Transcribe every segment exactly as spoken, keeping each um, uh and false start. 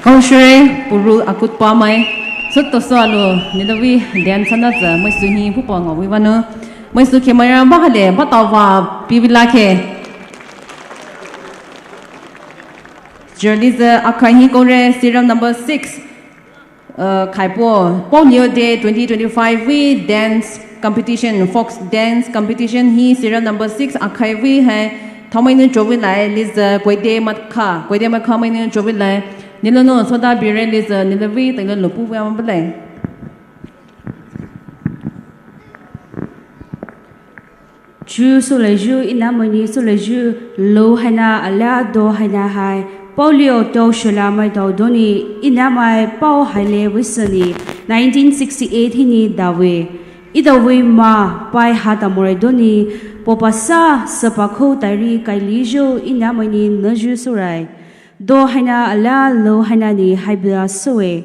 Kaoshure puru akut pa mai, sut toso alu nidawi dan sana za mai suhi pupa ngawi vanu, mai su kemara bahale batawa pibila ke. Jaliza akhai hi kore serial number six. Uh, khaipo, Paoleo Day twenty twenty-five wi dance competition, folk dance competition hi serial number six akhai wi hai, thamainu chowi lai, Liza Koide Makha, Koide Makha mainu chowi lai, nilonu soda bire Liza, nilawi, tailo lopu wi amabale. Chu soleju inamani soleju lo haina ala do haina hai. Paoleo tao shola mai tao doni inamai pao haile wisani nineteen sixty-eight hini dawe. Idawe ma pai hata more doni popasa sapakho tairi kailiju inamani naju surai. Do haina ala lo haina ni haibia soe.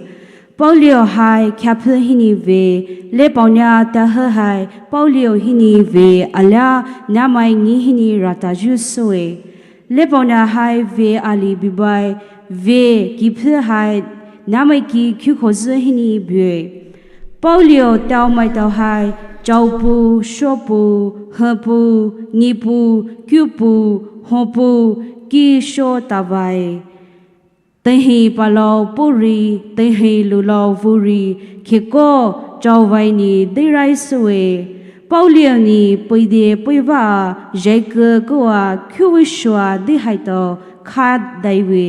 Paoleo hai khyaphu hini ve, le paonia tahe hai, Paoleo hini ve, ala namai ngi hini rataju soe. Le paonia hai ve ali bibai, ve kiphu hai, namai ki kyukhozu hini bue. Paoleo tao mai tao hai, chaopu, shopu, hepu, ngipu, kyupu, hopu, ki sho tavai. Tehi palao puri, tehi lulao vuri, khiko chaovaini deirai soe. Paoleo ni peide peiva, jaike koa kyuwi shua deihaitao kha daiwe.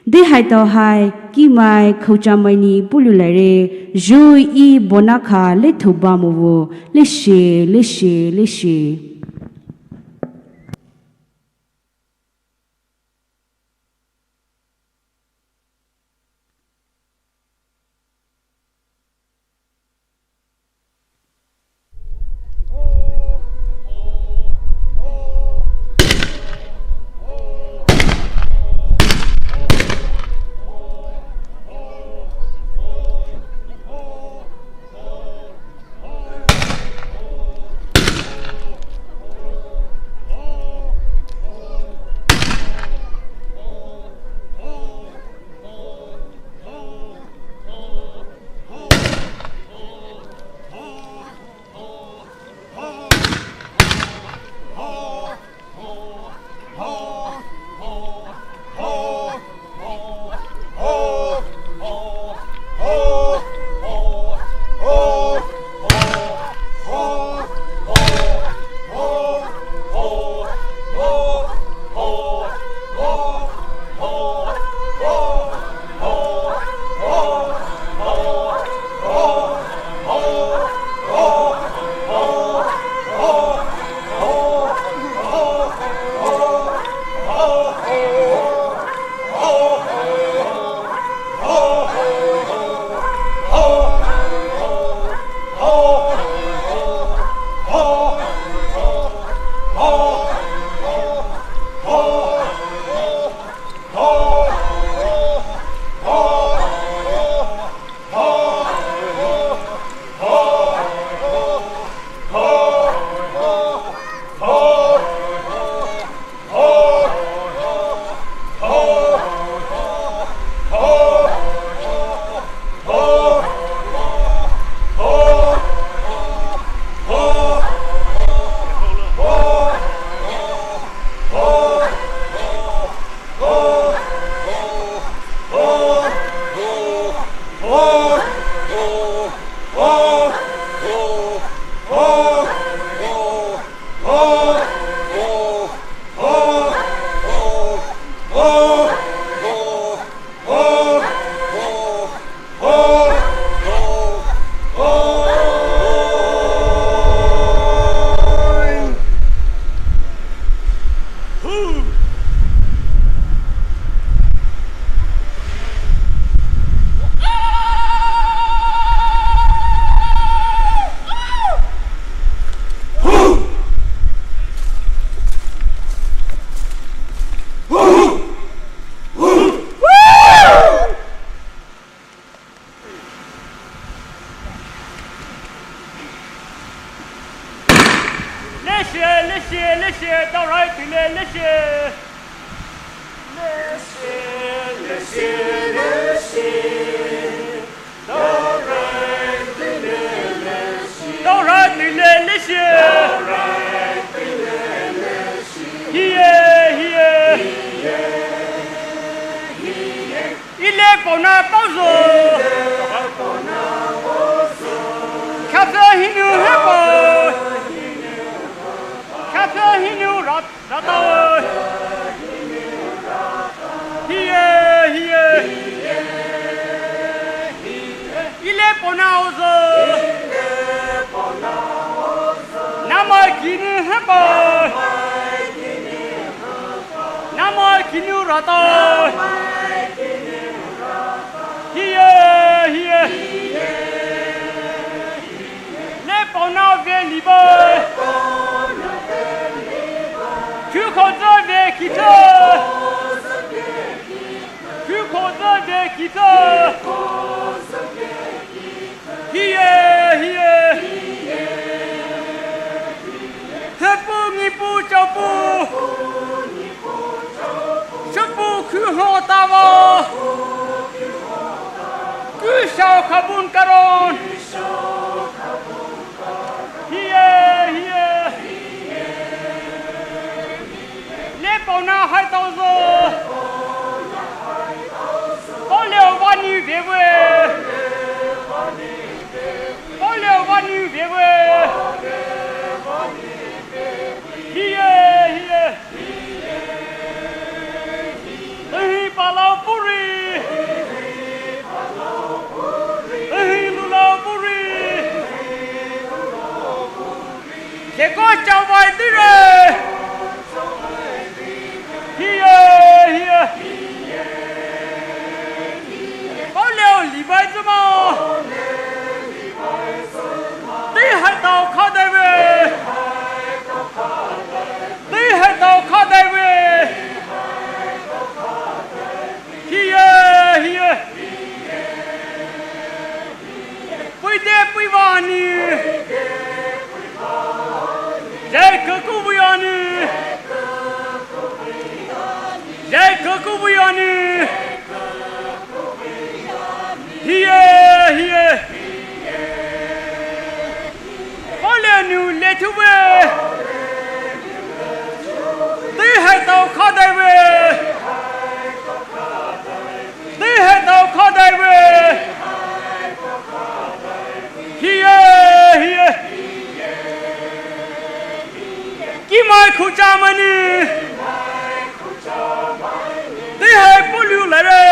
Deihaitao hai kimai khouchamaini pulu laire, jui i bonakha lethuba movo, leshe, leshe, leshe. Leshi, leshi, leshi, Daorai teile leshi. Leshi, leshi, leshi, Daorai teile leshi. Daorai teile leshi. Daorai teile leshi. Hiye, hiye. Ile paona paozo. Khapfü hinou hepa. Khapfü hinou ra, rata. Hiye, hiye. Ile paona ozo. Namai kinou hepa. Namai kinou rata. Hiye, hiye. Le paona ve liba. Kukho zü ve kitsa. Kukho zü ve kitsa. Hiye, hiye. Hepu ngipu chaopu. Shepu khuho tava. Kushao khabun karon. Hiye, hiye. Le paona hai taozo. Paoleo vani veve. Paoleo vani veve. Hiye, hiye. Ehi palao puri. Ehi lulao puri. Keko chawai dire. Hiye, hiye. Paoleo libai zuma. Tei hai tao khadai ve. Tei hai tao khadai ve. Hiye, hiye. Puide puiva ni. Zai kuku buya ni. Zai kuku buya ni. Hiye, hiye. Paoleo nou le thuwe. Tei hai tao khadai ve. Tei hai tao khadai ve. Hiye, hiye. Kimai khucha mani. Tei hai polou lai re.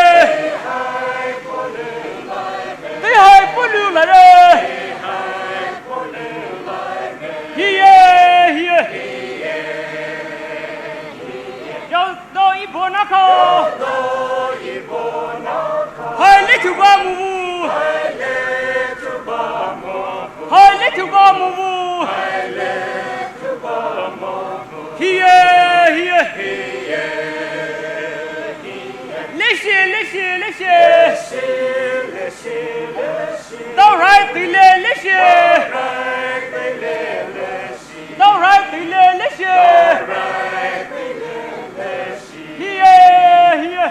Tei hai polou lai re. Hiye, hiye. Yo, do ibo nako. Hai le thuba muvu. Hai le thuba muvu. Hiye, hiye. Leshi, leshi, leshi. Daorai teile leshi. Daorai teile leshi. Hiye, hiye.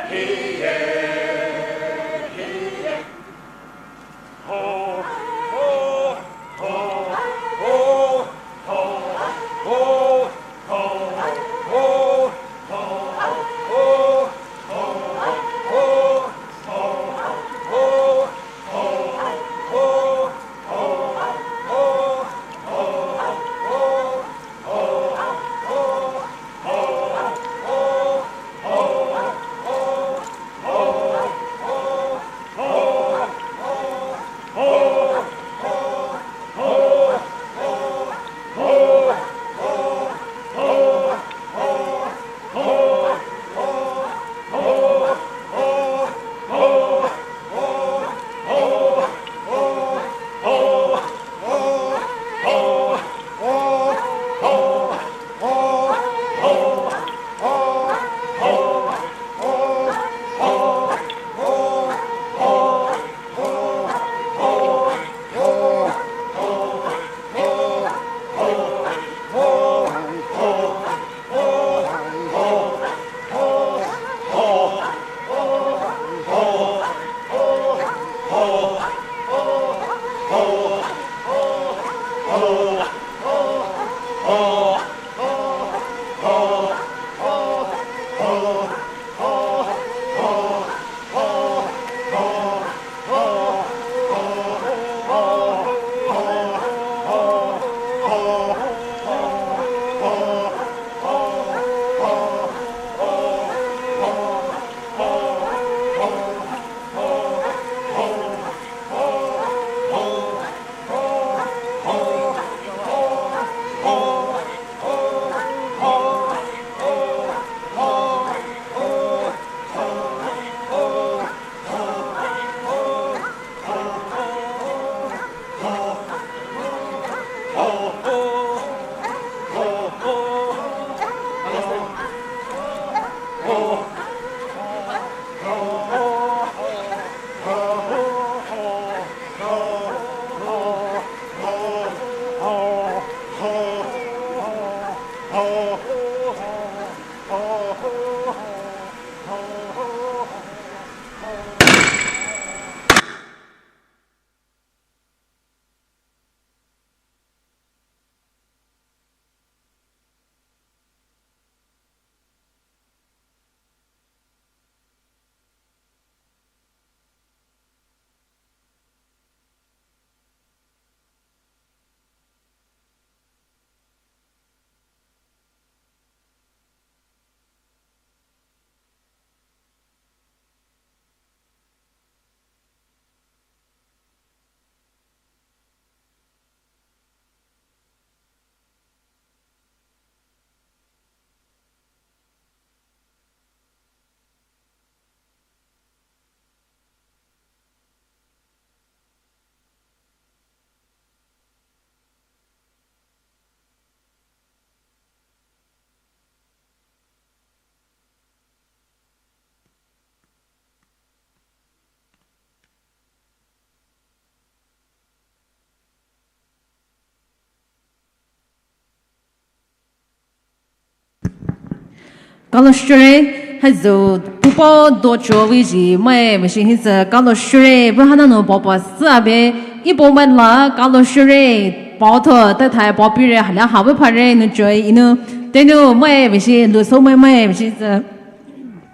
Kalo shire, haizo pupo docho viji mai mishi hitsü kalo shire, bu hanano papa sabe, ipo mai la kalo shire, pao tho, tathai pao pire, hala hawe phare, nu choi, inu, tenu mai mishi, luso mai mai mishi tsü.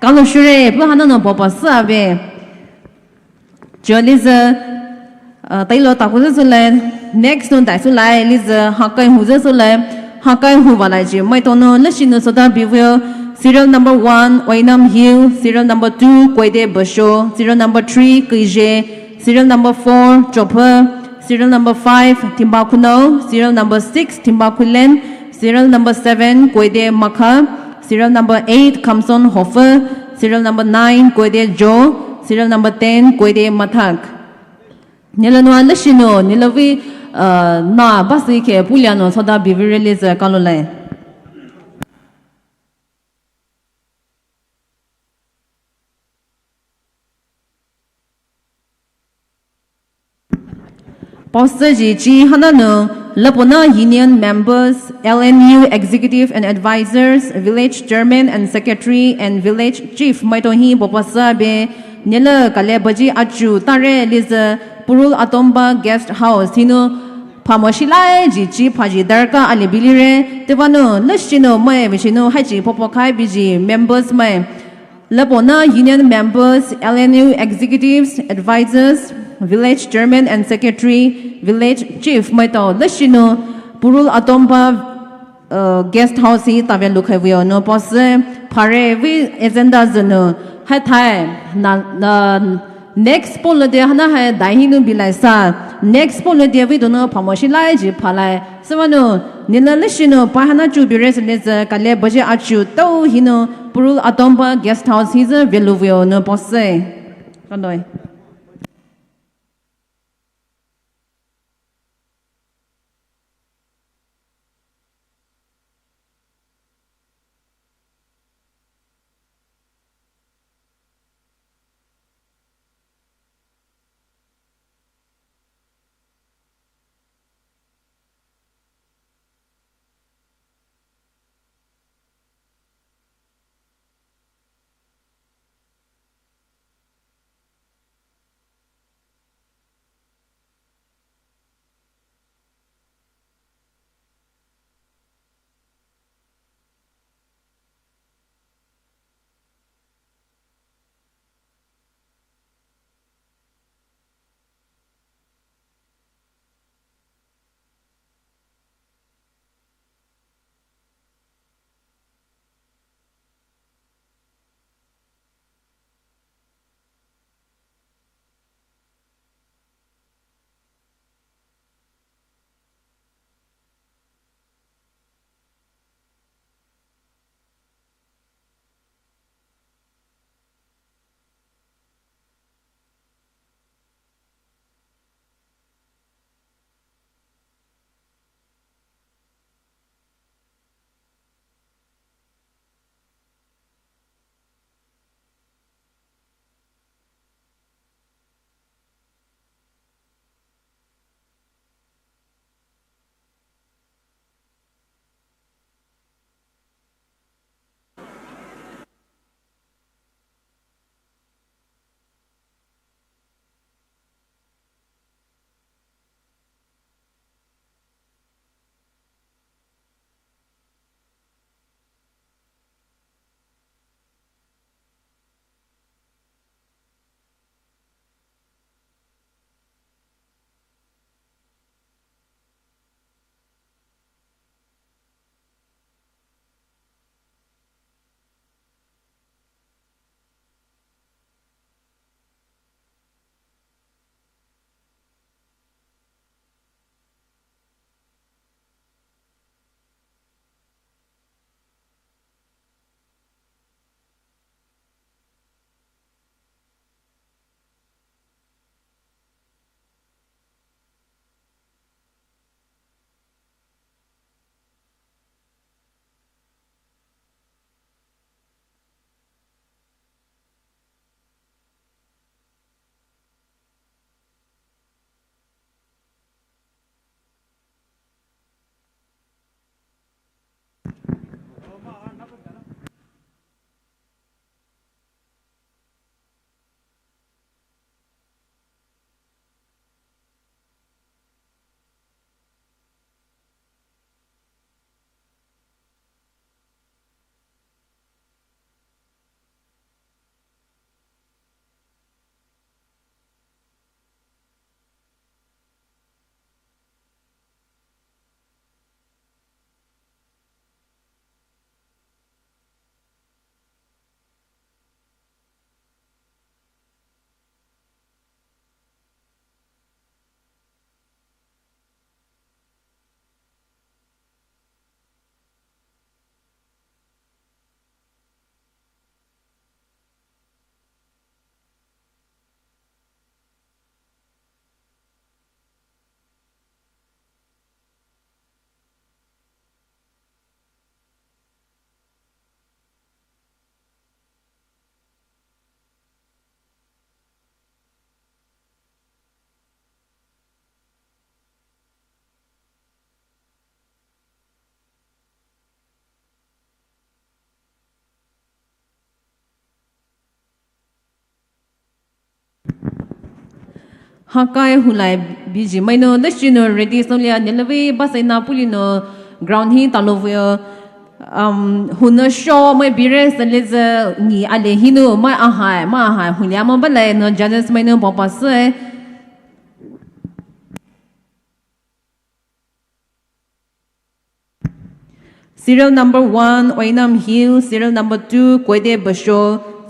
Kalo shire, bu hanano papa sabe. Cho liza, uh, tailo taku zesule, next no dai sulai, liza, hakai hu zesule, hakai hu valai ji, mai tono, lashino soda bivio, serial number one, Oinam Hill, serial number two, Koide Basho, serial number three, Kije, serial number four, Chopha, serial number five, Timba Kuno, serial number six, Timba Kulen, serial number seven, Koide Makha, serial number eight, Kamson Hofe, serial number nine, Koide Jo, serial number ten, Koide Mathak. Nila nua lashino, nila vi, uh, na basi ke pulia no soda bivire liza kalolai. Pastor ji chi hanano, Lapona Union members, L N U executive and advisors, village chairman and secretary, and village chief maitohi bopasa be, nila kale baji achu tare liza, Purul Atomba guest house hino, phamoshilai ji chi phaji darka ale bilire, tevano, lashino mai, mishino, haji popokai biji, members mai. Lapona Union members, L N U executives, advisors, village chairman and secretary, village chief maito lashino, Purul Atomba, uh, guest house hi tave lukhai vio no pose, phare vi agenda zeno, hai thai, na, na, next polo de hana hai dai hinu bilai sa, next polo de vi dono phamoshilai ji phalai, Sawano, nila lashino, pahana chu bire se neza, kale baje achu, tau hino, Purul Atomba guest house hiza veluvio no pose. Kandoi. Hakai hulai biji maino leshino ready solia nelewe basaina pulino ground hi taloveo. Um, huno show mai bire seleze ni ale hinu mai ahai, mai ahai hulia mo balai no Janice maino papa se. Serial number one, Oinam Hill. Serial number two, Koide Basho.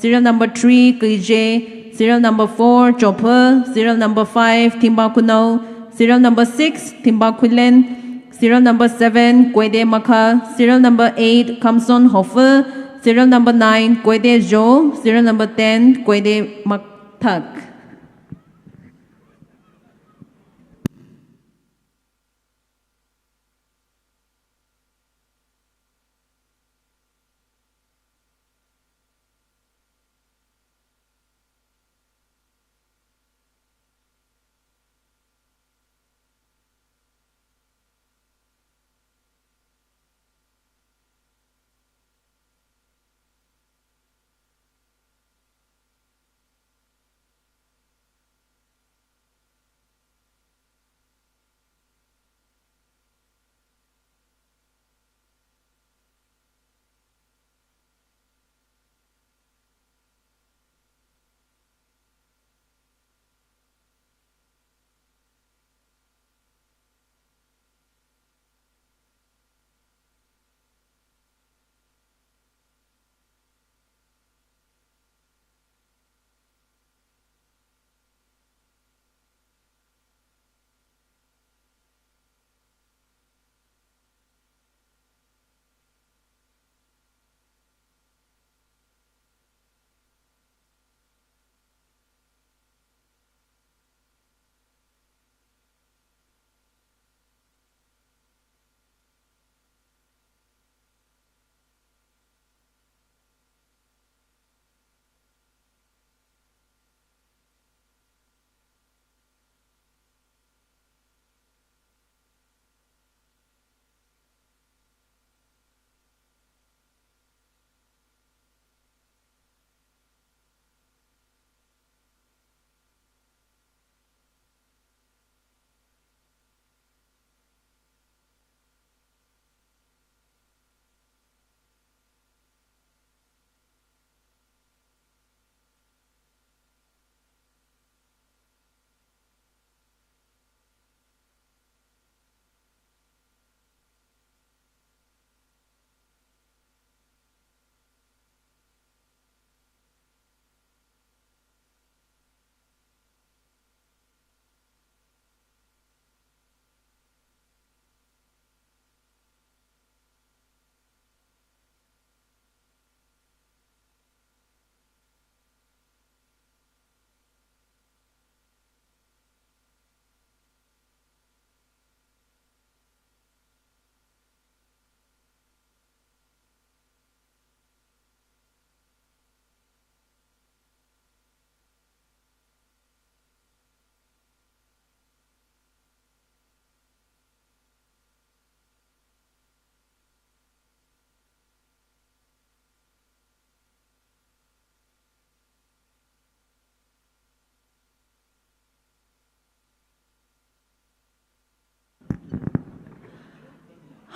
Serial number three, Kije. Serial number four, Chophe. Serial number five, Timba Kunau. Serial number six, Timba Kulen. Serial number seven, Koide Makha. Serial number eight, Kamson Hofe. Serial number nine, Koide Jo. Serial number ten, Koide Makthak.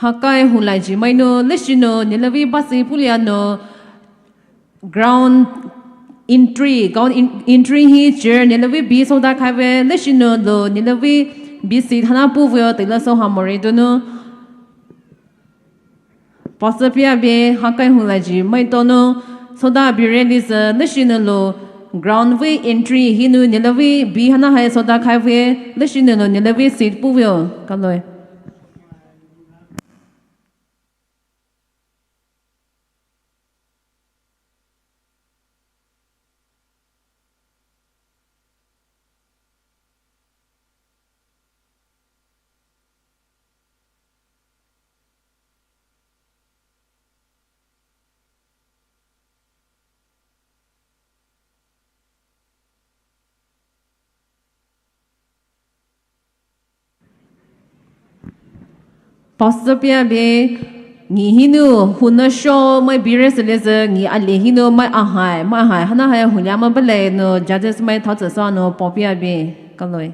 Hakai hulaiji mainu leshinu nilüvei basi pulia nou ground entry, ground in-, entry hi chair nilüvei bi soda khaiwe leshinu lou nilüvei bi seat hana puveo teile soha more donou. Pastor pia be hakai hulaiji mai tonou soda bire lise leshinu lou ground vei entry hinou nilüvei bi hana hai soda khaiwe leshinu lou nilüvei seat puveo kaloe. Pastor pia be ngi hinou huna sho mai bire selese ngi ali hinou mai ahai, mai ahai, hana hai hulia mai bale nou judges mai thao tsü sa nou pao pia be kaloe.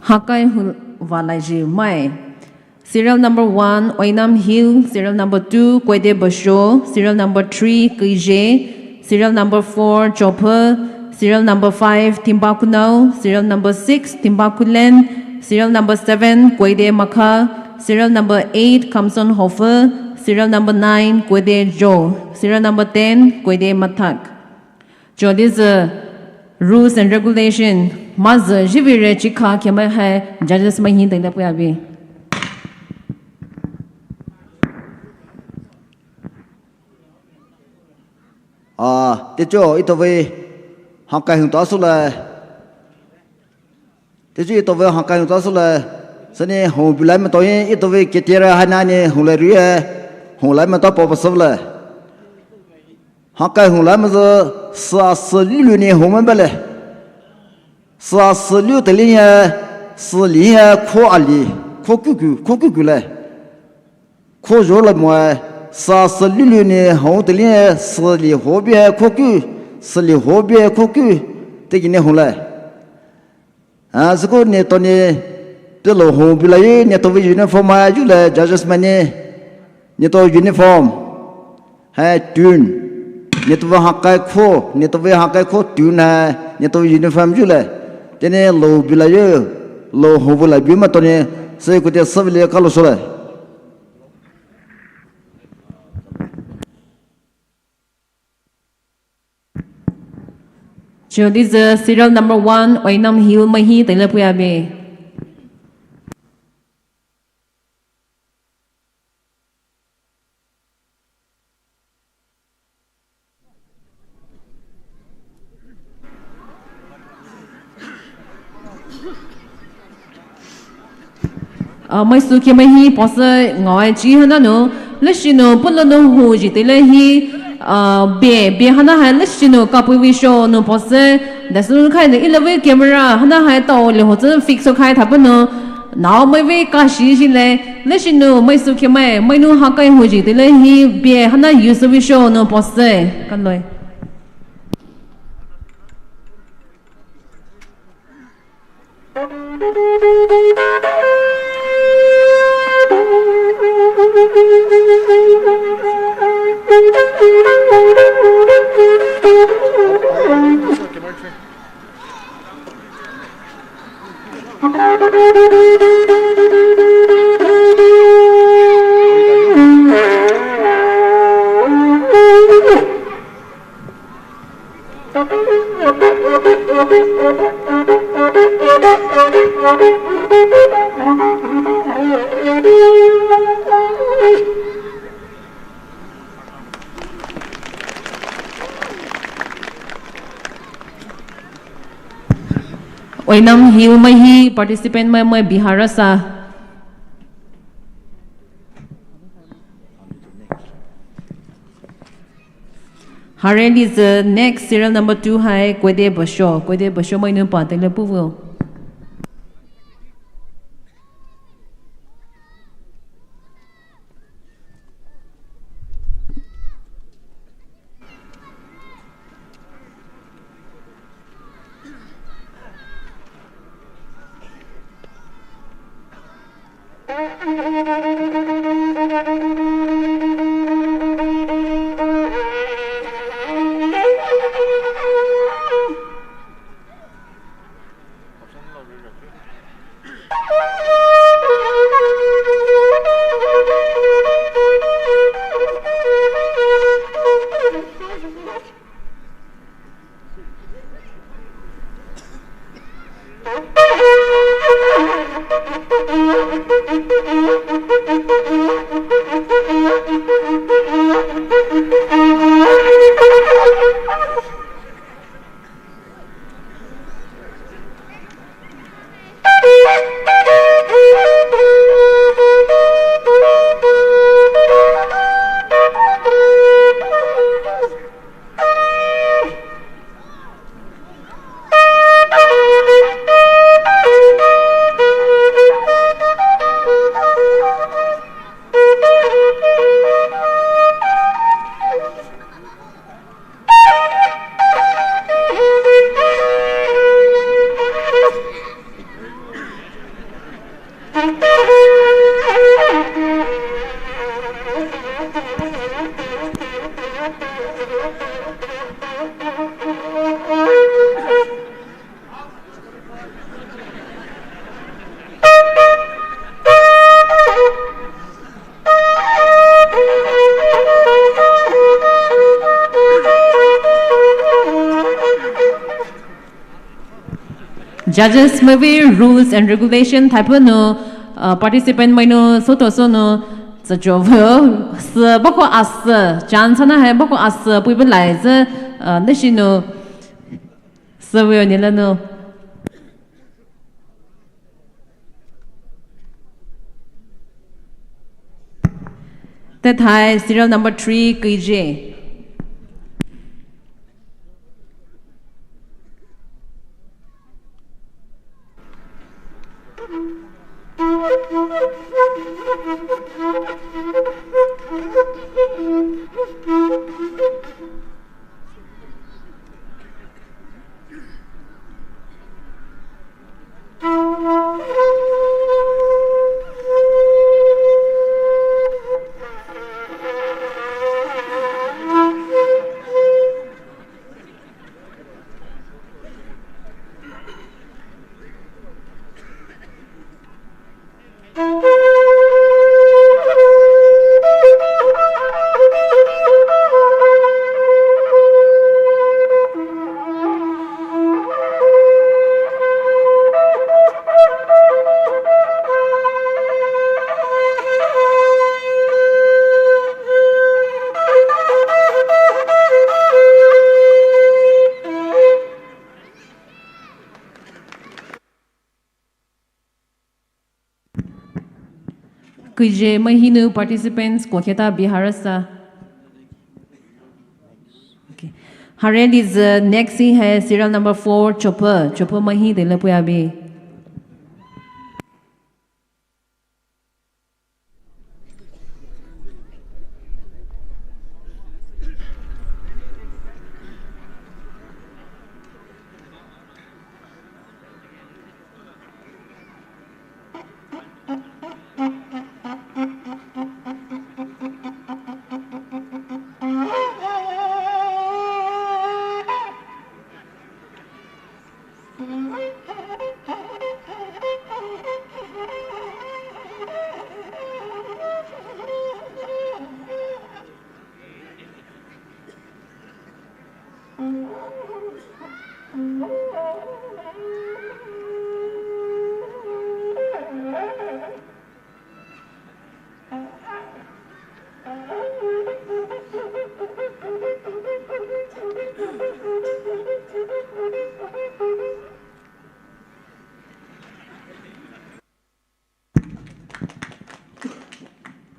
Hakai hu valaiji mai. Serial number one, Oinam Hill. Serial number two, Kwede Basho. Serial number three, Kije. Serial number four, Chophe. Serial number five, Timbakunao. Serial number six, Timbakulen. Serial number seven, Kwede Makha. Serial number eight, Kamson Hofe. Serial number nine, Kwede Jo. Serial number ten, Kwede Mathak. Cho disü rules and regulation. Mazü jivire chikha kemai hai judges mai hi tengda puyabi. Ah, techo itove hakai hung ta sule. Techo itove hakai hung ta sule. Sani hung bulai mato hi itove ketera haina ni hung lai rie. Hung lai mato pa pa sule. Hakai hung lai mazü sa sa lulu ni hung mabale. Sa sa lu tali ni sa li kho ali kho kuku kho kuku le. Kho jo la mo sa sa lulu ni hung tali ni sa li hobi kho ku sa li hobi kho ku te ki ni hung le. Ah, siko ni toni pelo hung bulai ni tove uniform a ju le judges mani ni to uniform. Hai tun. Ni tove hakai kho ni tove hakai kho tun hai ni tove uniform ju le. Teni lo bulai lo hung bulai bi ma toni se kute savile kalo sole. Cho disü serial number one, Oinam Hill mai hi tengla puyabi. Ah, mai su kemai hi pause ngaoe chi hana no, leshino pulo no hu ji tele hi, ah, be, be hana hai leshino kapu vi show no pause, dasun khai ne ilove camera hana hai tao le ho tse fix khai thapa no, nao mai ve ka shi ji le, leshino mai su kemai, mai no hakai hu ji tele hi, be hana use vi show no pause, kan loi. Oinam Hill mai hi participant mai mai Bihar asa. Hare lizü next serial number two hai Kwede Basho. Kwede Basho mai nu pa tele puvu. Judges maivei rules and regulation thaipa nou, uh, participant mainu soutouso nou, sü cho vei, sü bako asü, chance na hai bako asü, puiba lai sü, uh, nashi nou, sü vei ni la nou. Tethai serial number three, Kuije. Kuije mahi nou participants kokheta biharasa. Okay. Hare lizü next hi hai serial number four, Chopa. Chopa mahi tele puyabi.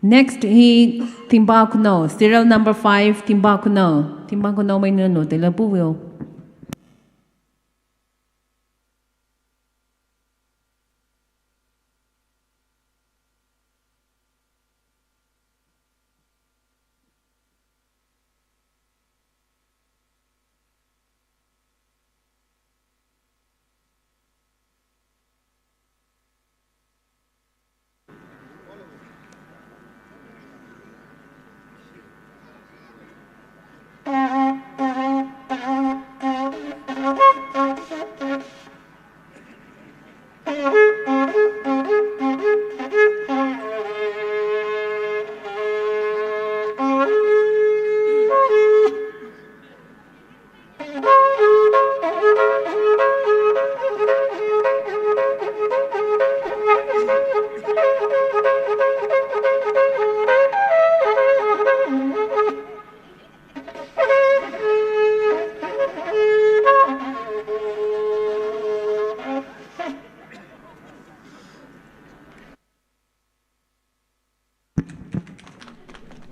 Next hi Timba Kuno, serial number five, Timba Kuno. Timba Kuno mai nou tele puyo.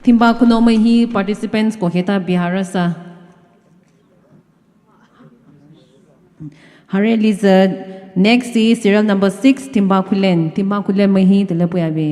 Timba Kuno mai hi participants kokheta biharasa. Hare lizü next hi serial number six, Timba Kulen. Timba Kulen mai hi tele puyabi.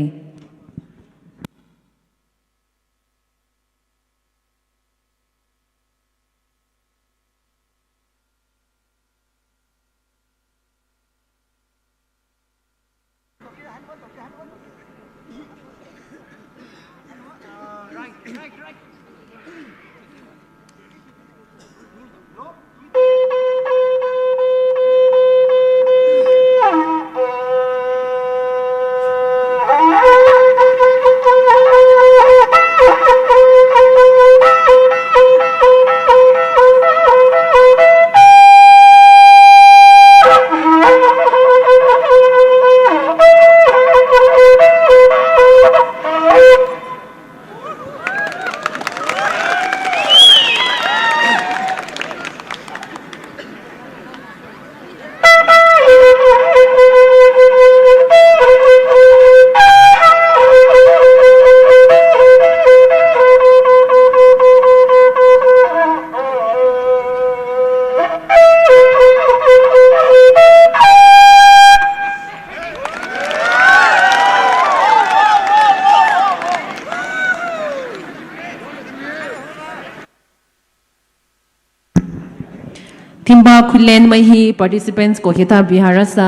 Timba Khulen mai hi participants ko kheta biharasa.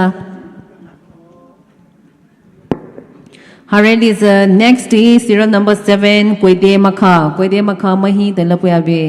Hareli sü next hi serial number seven, Koide Makha. Koide Makha mai hi tela puyabe.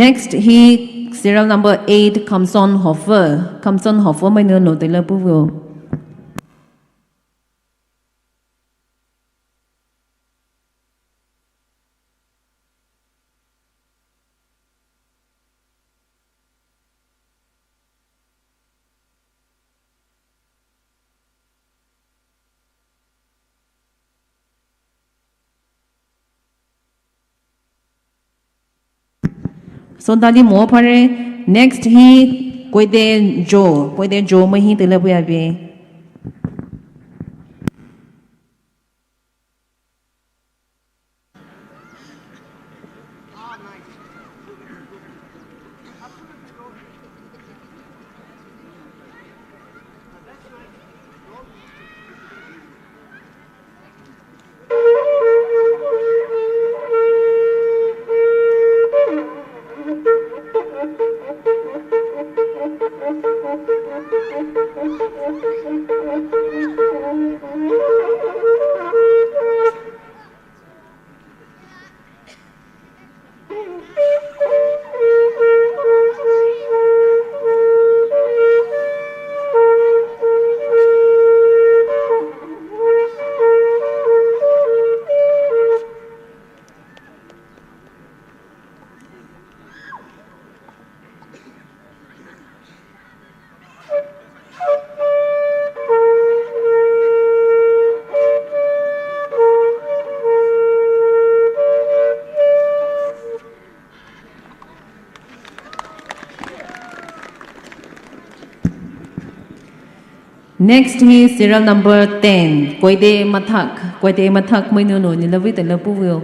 Next hi serial number eight, Kamson Hofer. Kamson Hofer mai nunu tela puyo. Sondali mo phare, next hi Koide Jo, Koide Jo mai hi tela puyabe. Next hi serial number ten, Koide Mathak. Koide Mathak mai nunu nila vei tela puyo.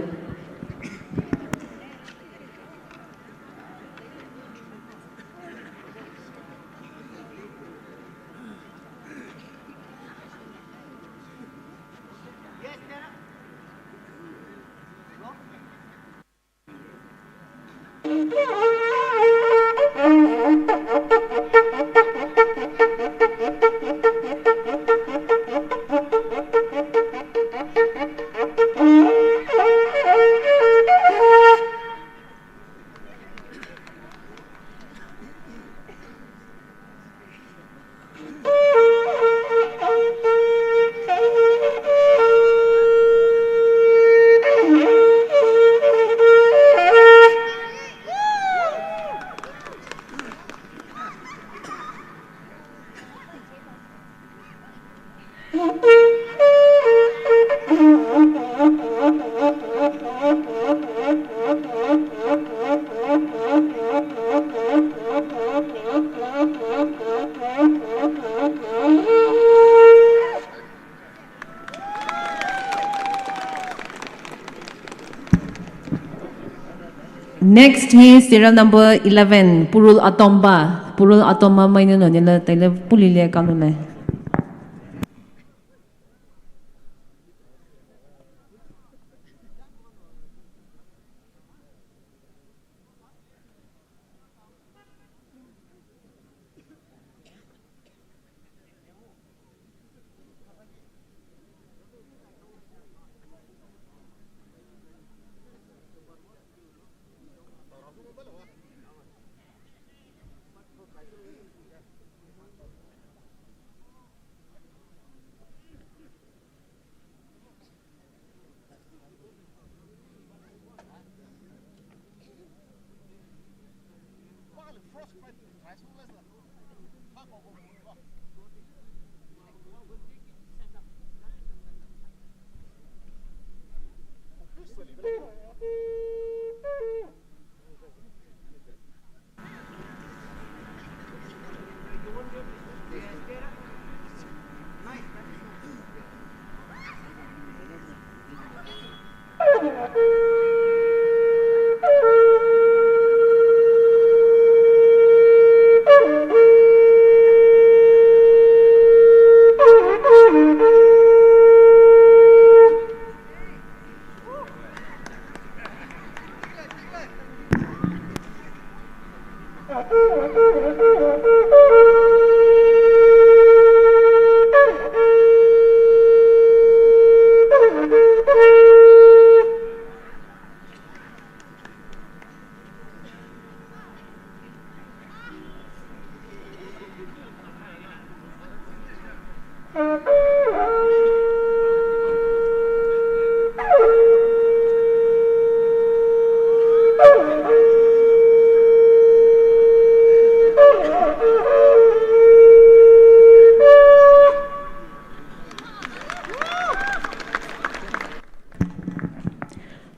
Next hi serial number eleven, Purul Atomba. Purul Atomba mai nunu nila tela pulile kanule.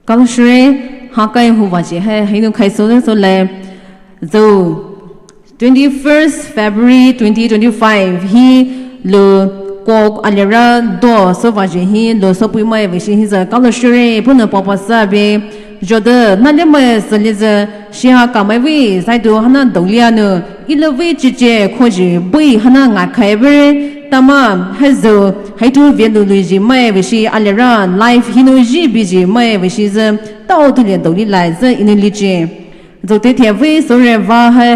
Kalo shire, hakai huvaji hai, hinu khai so so le, zo twenty-first February twenty twenty-five hi lo kok alera do so vaji hi lo so pui mai vishi hi za kalo shire, puno papa sa be, jode, na le mai sa le za, Shiha kamai vei, zaidu hana doulia nu, ilo vei chiche, khoji, bui hana ngakai vei, tama, haizo, haitu velu luiji mai vishi alera, life hinu ji biji mai vishi ze, tao tu le douli lai ze inu lichi. Zo te te vei, sore va, hai,